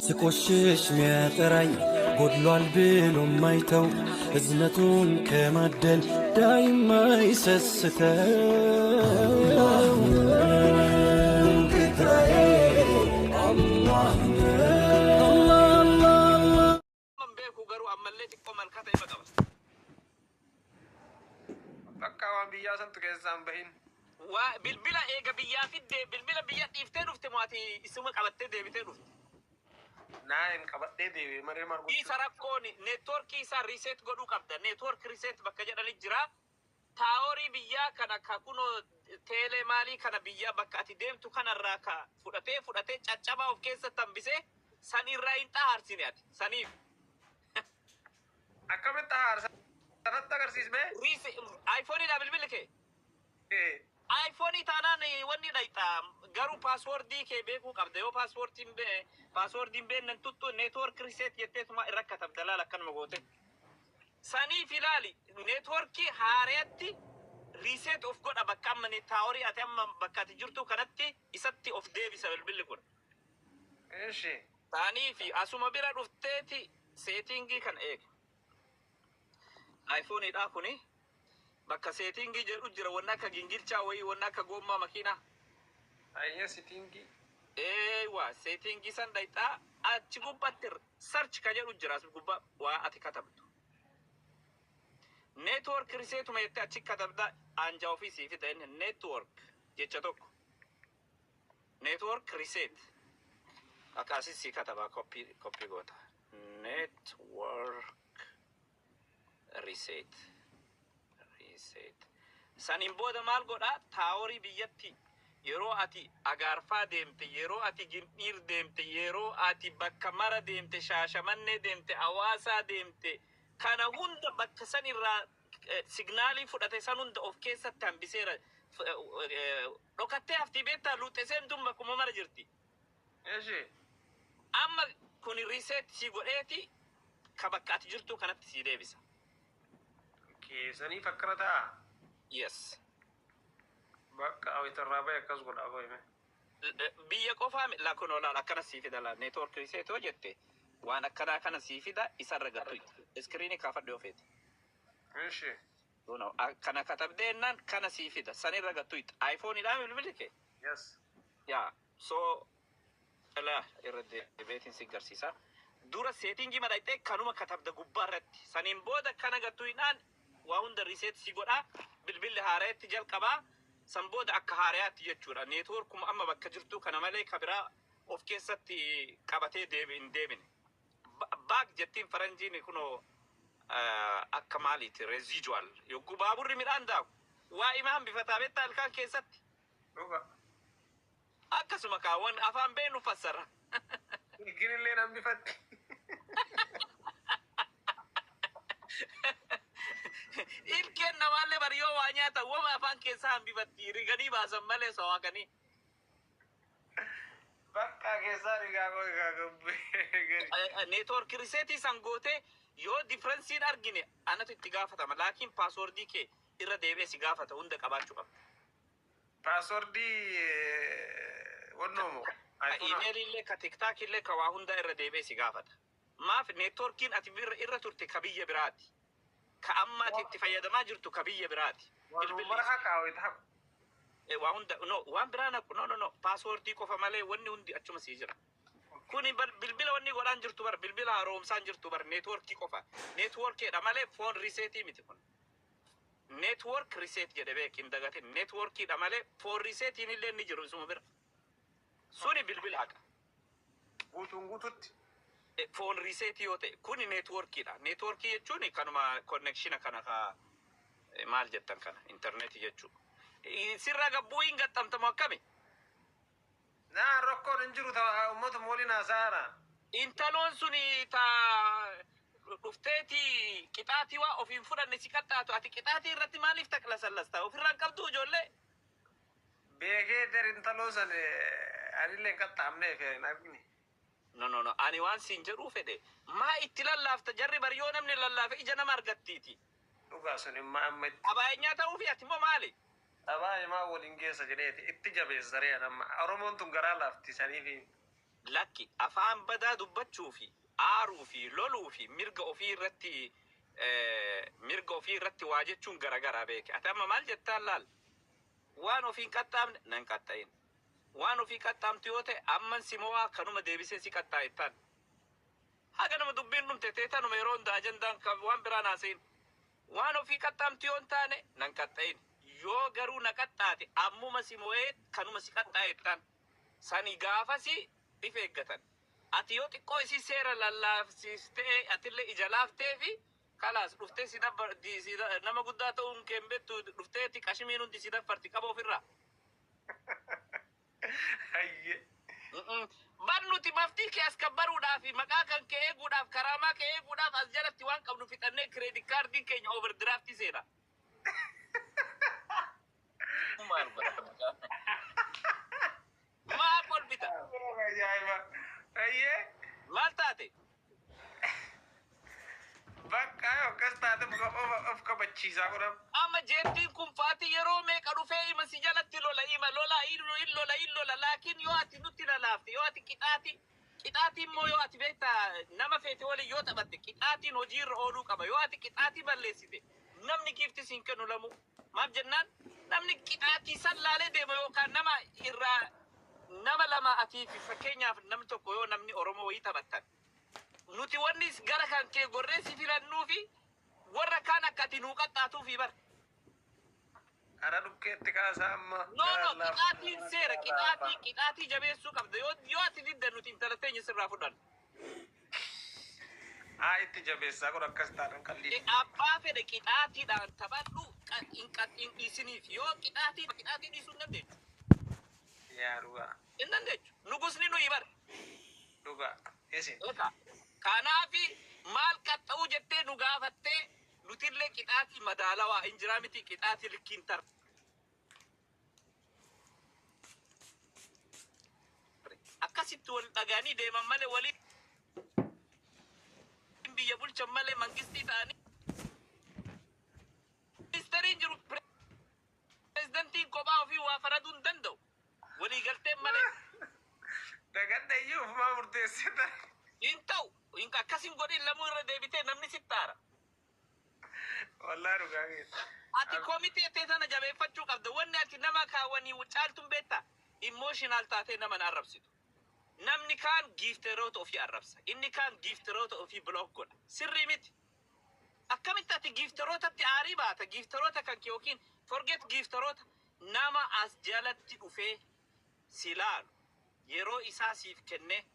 ስቆሽሽ ሚያጠራኝ ጎድሏል ብሎ ማይተው እዝነቱን ከማደል ዳይማ ይሰስተው Hin beeku garuu ammallee xiqqoo malkata ima qaba. Bakka waan biyyaa santu keessaa hin bahin. Waa bilbila eega biyyaa fidde bilbila biyya dhiiftee dhufte moo ati isuma qabattee deebitee dhufte? Naa hin qabadhee deebi'e maree maal gochuu? Isa rakkoon neetwoorkii isaa reset godhuu qabda. Neetwoork reset bakka jedhani jira. Taaworii biyyaa kana ka kunoo teelee maalii kana biyyaa bakka ati deemtu kanarraa ka fudhatee fudhatee caccabaa of keessatti hambisee san irraa hin xahaarsine ati saniif. Akkamitti haarsa sanatti agarsiismee? Riise iPhone dha bilbilli kee. iPhone taanaan wanni dhayxa garuu paaswoordii kee beekuu qabda yoo paaswoordiin paaswoordiin beeknan tuttu network reset jetteetuma irra katabda laala akkanuma goote. Saniif ilaali networkii haarayatti reset of godha bakka amma taaworii ati amma bakka ati jirtu kanatti isatti of deebisa bilbilli kun. Eshi. Saniifi asuma bira dhufteeti seetingii kana eega. iPhone dha kuni bakka seetingii jedhu jira wanna akka gingilchaa wayii wanna akka goommaa makiinaa. Ayyee sitingii. Eewa seetingii san dhayxaa achi gubbatti search ka jedhu jira as gubbaa waa ati katabdu. Network riseetuma jettee achi katabda anjaa ofii sii fida inni network jecha tokko. Network reset. Akkasii sii kataba copy copy goota. Network reset. Reset. Saniin booda maal godha? Taaworii biyyatti yeroo ati Agaarfaa deemte, yeroo ati Gindhiir deemte, yeroo ati bakka mara deemte, Shaashamannee deemte, Hawaasaa deemte, kana hunda bakka san irraa signaalii fudhate san hunda of keessatti hambiseera. Dhokattee haftii beektaa luuxeseen tun bakkuma mara jirti. Eshi. Amma kuni reset si godheeti ka bakka ati jirtu kanatti si deebisa. Keessaniif akkana ta'a. Yes. Bakka awitarraa bahe akkas godha afoo hime. Biyya qofaa lakkun olaal akkana sii fida laal network reset yoo jette waan akkanaa kana sii fida isarra gattu iskiriinii kaafadhu yoo feete. Eshi. Kunoo, kana katabdee jennaan kana sii fida sanirra gattu iPhone dhaa bilbilli kee. Yes. Yaa so dhala irra deebi'eetiin si garsiisa. Dura seetingii madaqxee kanuma katabda gubbaa irratti. Saniin booda kana gattuudhaan waa hunda reset si godha. Bilbilli haaraatti jalqabaa. San booda akka haarayaatti jechuudha. Neetwoorkuma amma bakka jirtu kana malee ka biraa of keessatti qabatee deebi hin deebine. Baak jettiin faranjiin kunoo akka maaliiti residual. Yogguu baaburri midhaan daaku waa ima hambifataa beektaa ilkaan keessatti. Dhuga. Akkasuma kaawwan afaan beenu fassara. Ilkiinillee hambifatti. Ilkeen namaallee bari yoo waa nyaatan wama afaan keessaa hambifatti riganii baasan malee sowaaqanii. Bakka keessaa rigaa koo rigaa gadi. Neetwoork riseetii san gootee yoo differensiin argine anatu itti gaafatama. Laakiin paaswoordii kee irra deebi'ee si gaafata hunda qabaachuu qabda. Paaswordii wannoomo. Ka iimeelii illee ka tiktaak illee ka waa hunda irra deebi'ee si gaafata. Maaf neetwoorkiin ati irra turte ka biyya biraati. Ka amma ati itti fayyadamaa jirtu ka biyya biraati. Bilbilli mara haqa hawwita haqu. Waa hunda no waan biraa naqu no no no paaswoordii qofa malee wanni hundi achuma sii jira. Kuni bilbila wanni godhaan jirtu bar bilbila haaromsaan jirtu bar neetwoorkii qofa. Neetwoorkiidha malee foon riseetii miti kun. Network reset jedhe beek hin dagatin. Networkiidha malee foon riseetiin illee ni jiru isuma bira. Suni bilbila haqa. Guutuun guututti. Foon riseetii yoo ta'e kuni networkiidha. Networkii jechuun kanuma connectiona kana ka maal jettan kana internetii jechuudha. Sirraa gabbuu hin gaxxamtamu akkami? Naa rakkoon hin jiru ta'a uummatuma waliin haasa'aara. Intaloon suni ta dhufteeti qixaatii waa ofiin fudhanne si qaxxaatu ati qixaatii irratti maaliif taqlasallasta ofirraa hin qabdu ijoollee. Beekee ter intaloo san anillee hin qaxxaamneef hin argine. No no no ani waan siin jedhuu fedhe maa itti lallaafta jarri bari yoo namni lallaafe ija nama argattiiti. Dhugaa sun immoo amma itti. Xabaayinyaa ta'uufi ati immoo maali? Xabaayii maa waliin geessa jedheeti itti jabeessa saree amma Oromoon tun garaa laafti saniifi. Lakki, afaan badaa dubbachuu fi aaruu fi loluu fi mirga ofii irratti, mirga ofii irratti waa jechuun garagaraa beeke. Ati amma maal jettaan laal? Waan ofii hin qaxxaamne nan qaxxa'in. Waan ofii qaxxaamtu yoo ta'e, amman si mo'aa, kanuma deebisee si qaxxaa'ettaan. Haga nama dubbiin dhumte teetanuma yeroo hunda ajandaan kan waan biraan haasa'in. Waan ofii qaxxaamtu yoo hin taane nan qaxxa'in. Yoo garuu na qaxxaate, ammuma si mo'ee kanuma si qaxxaa'ettaan. Sani gaafasi if eeggatan. Ati yoo xiqqoo isii seera lallaafsiistee, atillee ija laaftee fi kalaas dhuftee si dabbar nama guddaa ta'uun kee hin beektu, dhufteeti qashimiin hundi si daffarti qaba ofirraa. Hayyee. Bar nuti maftii kee as kabbaruudhaaf fi maqaa kan kee eeguudhaaf, karaamaa kee eeguudhaaf, as jalatti waan qabnu fixannee credit cardiin keenya overdraftii seena. Maal godha? Maal kolfita? Ajaa'iba. Hayyee. Maal taate? Bakka yoo akkas taate of kabachiisaa godham. Amma jeettiin kun faati yeroo meeqa dhufee ima si jalatti lola, ima lola, in lola, in lola. Laakiin yoo ati nutti lalaafte, yoo ati qixaati qixaatii immoo, yoo ati beektaa nama feete waliin yoo taphatte, qixaatiin hojiirra ooluu qaba. Yoo ati qixaatii balleessite, namni giifti siin kennu lamu. Maaf jennaan, namni qixaatii san laalee deema yookaan nama irraa nama lama atii fi fakkeenyaaf namni tokko, yoo namni Oromoo wayii taphattan, nuti wanni gara kan kee gorree si filannuu fi warra kaan akka ati nuu qaxxaatuufi bar. Ara dhukkeetti kaasaa amma. No, no, qixaatiin seera, qixaatii jabeessuu qabda. Yoo ati didda, nuti intala teenya sirraa fudhanna. Haa, itti jabeessaa godhu akkas taatan qalbii. Abbaa fedhe qixaatiidhaan taphadhu, hin dhiisiniif. Yoo qixaatii dhiisuu hin dandeechu. Yaa, dhugaa. Hin dandeechu. Nugusni nuyi bar. Dhugaa. Isin. Egaa kanaafi maal qaxxa'uu jettee nu gaafattee, nutillee qixaatii madaalawaa hin jiraa miti, qixaatii likkiin tarre. Akkasitti wal dhagaanii deeman malee, waliin biyya bulchan malee, mangistii ta'anii ministeriin jiru, pirezidantiin kophaa ofii waa faraduu hin danda'u. Walii galteen malee. Dagadda iyyuu ofumaa murteessee ta'e. Hin ta'u. Akkas hin godhin, lamuu irra deebitee namni sittaara. Wallaahi, dhugaa keessa. Ati komitee ta'e sana jabeeffachuu qabda. Wanni ati nama kaawwanii caaltuun beektaa? Emotional taatee nama na arrabsitu. Namni kaan giifteroota ofii arrabsa. Inni kaan giifteroota ofii block godha. Sirrii miti. Akkamitti ati giifterootatti aarii baata? Giifteroota kan kee yookiin forget giifteroota, nama as jalatti dhufee si laalu, yeroo isaa siif kennee,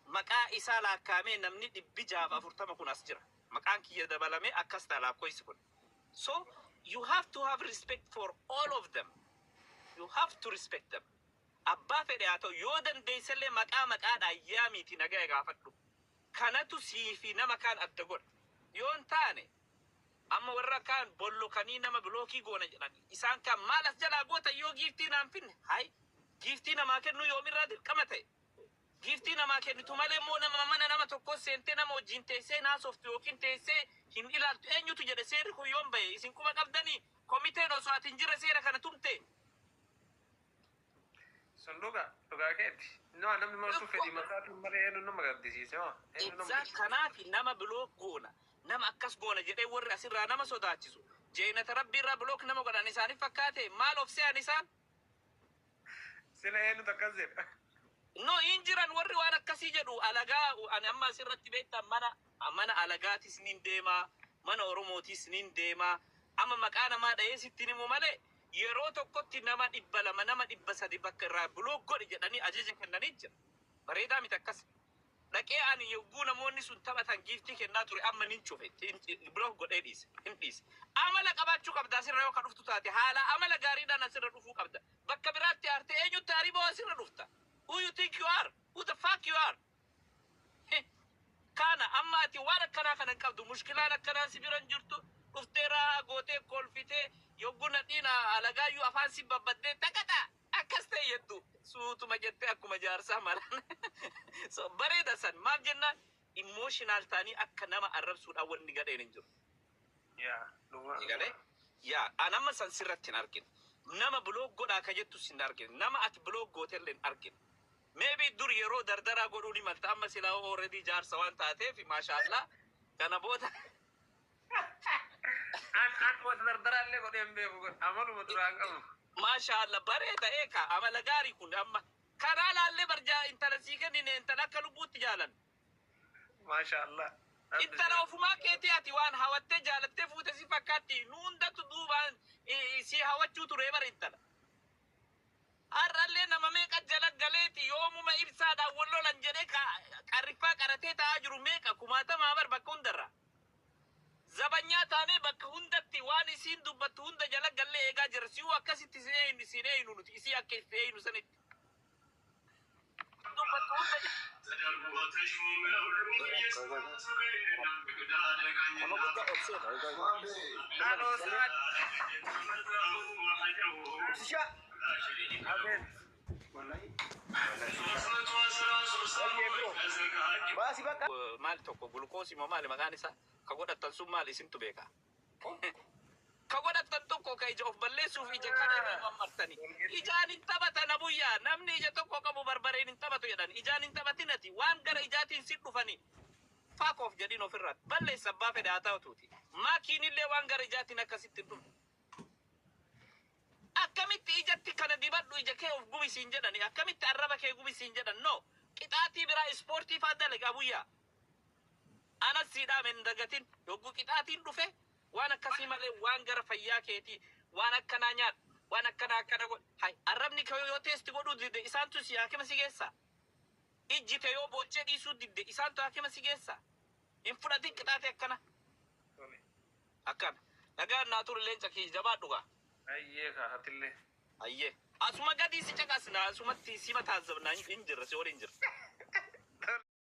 maqaa isaa laakkaamee namni 640 kun as jira. Maqaan kiyya dabalamee akkas ta'a lakkoofsi kun. So you have to have respect for all of them. You have to respect them. Abbaa fedhe haa ta'u, yoo dandeessellee maqaa maqaadhaan yaamiiti nagaa gaafadhu. Kanatu sii fi nama kaan adda godha. Yoo hin taane, amma warra kaan bollokanii nama blockii goona jedhan. Isaan kaan maal as jalaa goota yoo giiftii naan finne? Hai, giiftii namaa kennu yoomirraa dirqama ta'e? Giiftii namaa kennitu malee immoo nama mana nama tokko seentee nama wajjin teessee naasoftu yookiin teessee hin ilaaltu eenyutu jedhe? Seerri kun yoom bahe? Isin quba qabdanii? Komiteen osoo ati hin jirre seera kana tumte. Sun dhugaa, dhugaa keeti. No, namni martuu fedhii mataatiin malee eenyu nama gaddisiise hoo? Eenyu nama Exact, kanaafi nama block goona, nama akkas goona jedhee warri asirraa nama sodaachisu. Jeenata rabbiirraa block nama godhan isaaniif fakkaate, maal of se'an isaan? Sila eenyutu akkas jedha? No, hin jiran warri waan akkasii jedhu. Alagaa ani amma asirratti beektan, mana alagaatis nin deemaa, mana Oromootis nin deemaa. Amma maqaa namaa dha'ee sitti himu malee, yeroo tokkotti nama 200, nama 300 bakka irraa block godhi jedhanii ajaja kennanii jira. Bareedaa miti akkas. Dhaqee ani yogguu namoonni sun taphatan giiftii kennaa ture, amma nin cufe, block godhee dhiise, hin dhiise. Amala qabaachuu qabda. Asirra yoo ka dhuftu taate, haala amala gaariidhaan asirra dhufuu qabda. Bakka biraatti aartee eenyutti aarii ba'u asirra dhufta? Who you think you are? Who the fuck you are? Kana amma ati waan akkanaa kana hin qabdu. Mushkilaan akkanaa si bira hin jirtu. Dhuftee raahaa gootee kolfitee, yogguu nadhiin alagaayyuu afaan si babbaddee taqaxa akkas ta'e jettu, suutuma jettee akkuma jaarsaa malaan. So bareeda san. Maaf jennaan, emotional ta'anii akka nama arrabsuudhaan wanni gadheen hin jiru. Yaa, dhugaa. Galee? Yaa, an amma san sirratti hin argine. Nama block godhaa ka jettu sin argine. Nama ati block gootellee hin argine. Maybe dur yeroo dardaraa godhuu ni malta, amma silaa already jaarsa waan taateef, maashaallah, kana booda. An wata dardaraallee godhee hin beeku, kun amaluma duraan qabu. Maashaallah, bareeda. Eeka amala gaarii kun amma karaa laallee barjaa intala sii kennine, intala akka lubbuutti jaalan. Maasha Allah. Intala ofumaa keetii ati waan hawattee jaalattee fuute si fakkaatti. Nu hundatu duubaan si hawachuu ture bara intala. Har'allee nama meeqa jala galeeti yoomuma ibsaadhaan wal lolan jedhee qarriffaa qaratee taa'aa jiru meeqa kumaatamaa bar bakka hundarra. Zabanyaa taanee bakka hundatti waan isiin dubbattu hunda jala gallee eegaa jira. Si'uu akkasitti si eeynu, nuti isii akka itti eeynu sanitti. Dubbattu hunda. Nama guddaa ol seena. Anoo sa'aat. Abeet. Baasi bakka. Maal tokko gulukoosii moo maali maqaan isaa ka godhattan sun maali, isintu beeka. Ka godhattan tokko ka ija of balleessuuf ija kana irra mammartani. Ijaan hin taphatan abuyyaa, namni ija tokko qabu barbareen hin taphatu jedhan. Ijaan hin taphatinati, waan gara ijaatiin si dhufani. Fuck off jedhin, ofirraa balleessa, abbaa fedhe haa ta'utuuti. Maakiin illee waan gara ijaatiin akkasitti hin dhufne. Akkamitti ijatti kana dibadhu, ija kee of gubisiin jedhani, akkamitti arraba kee gubisiin jedhan? No, qixaatii biraa ispoortii faa dalaga abuyyaa. Anas siidhaam hin dagatin, yogguu qixaatiin dhufe waan akkasii malee waan gara fayyaa keetii, waan akkanaa nyaadhu, waan akkanaa akkana godhu. Hay, arrabni kee yoo taste godhuu dide, isaantu si haakima si geessa. Ijji tee yoo boochee dhiisuu didde, isaantu haakima si geessa. Hin fudhatin qixaatii akkana. Akkana nagaan naa turi, leenca kiyya, jabaadhu gaa. Ayyee kaatillee. Ayyee, asuma gadii si caqasna, asumatti sima taazabna, hin jirra, si waliin jirra.